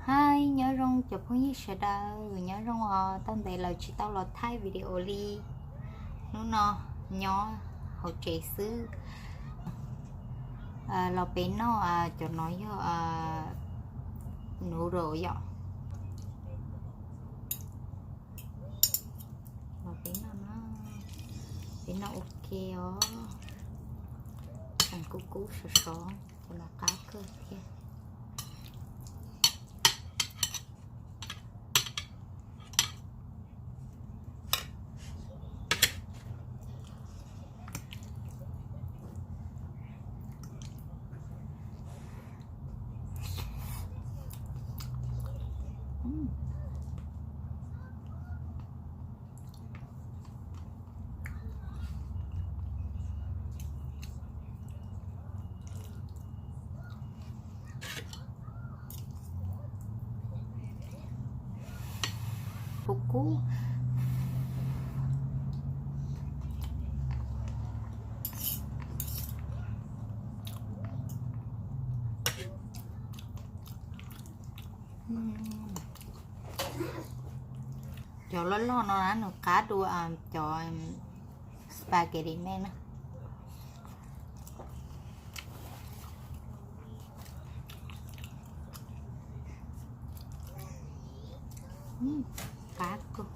Hi, nyob zoo cov phooj ywg sawv daws, nyob zoo os, tau ntev lawm tsis tau los thaij video li. Hnub no nyob hauv tsev xwb. Los peb noj, cov no yog noodle yom. Los peb noj, peb noj ua ke os. Tseem kub kub sov sov, cov no qab kawg thiab. Kub kub. Cov loj loj no na nws qab dua cov spaghetti me na. Qab kawg.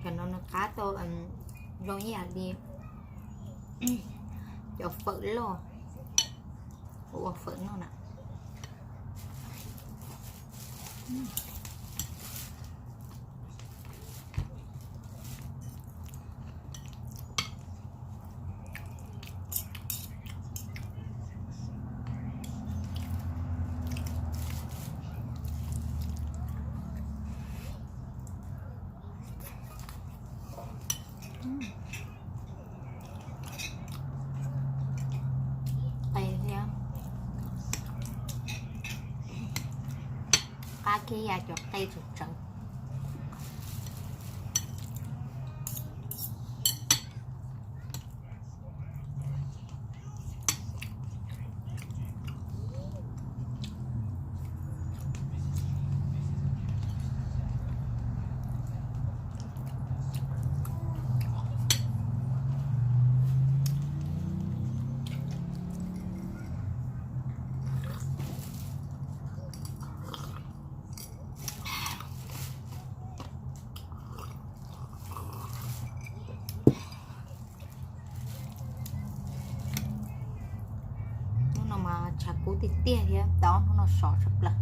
Cov no nws qab tau zoo ib yam li cov fawm loj ua fawm noj na. Qe thiab, qab kiag ya cov qe tsawv tsawv. Hnub no mas tshav kub tiag tiag thiab, tau hnub no sov tshaj plaws.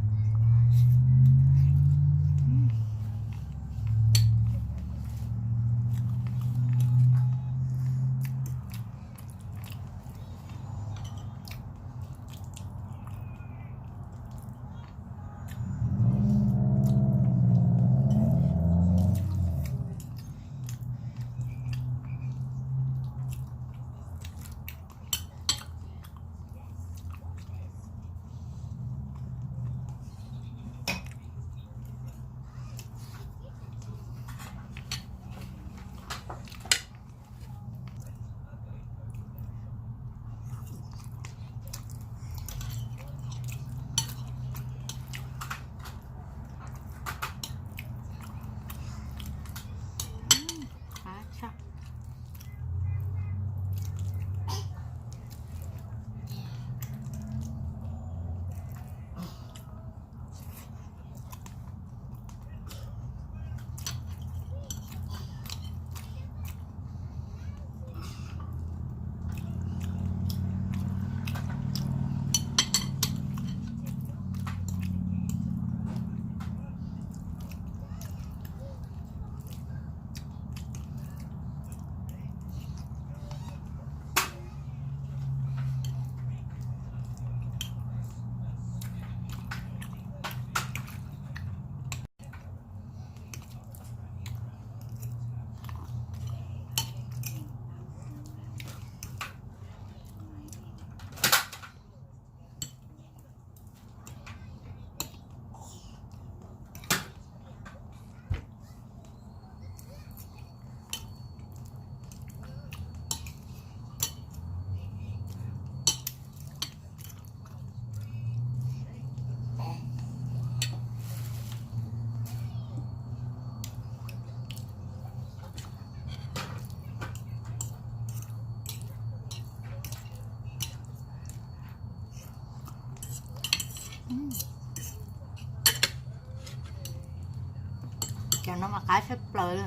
No mas qab tshaj plaws li.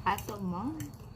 Qab tau mog.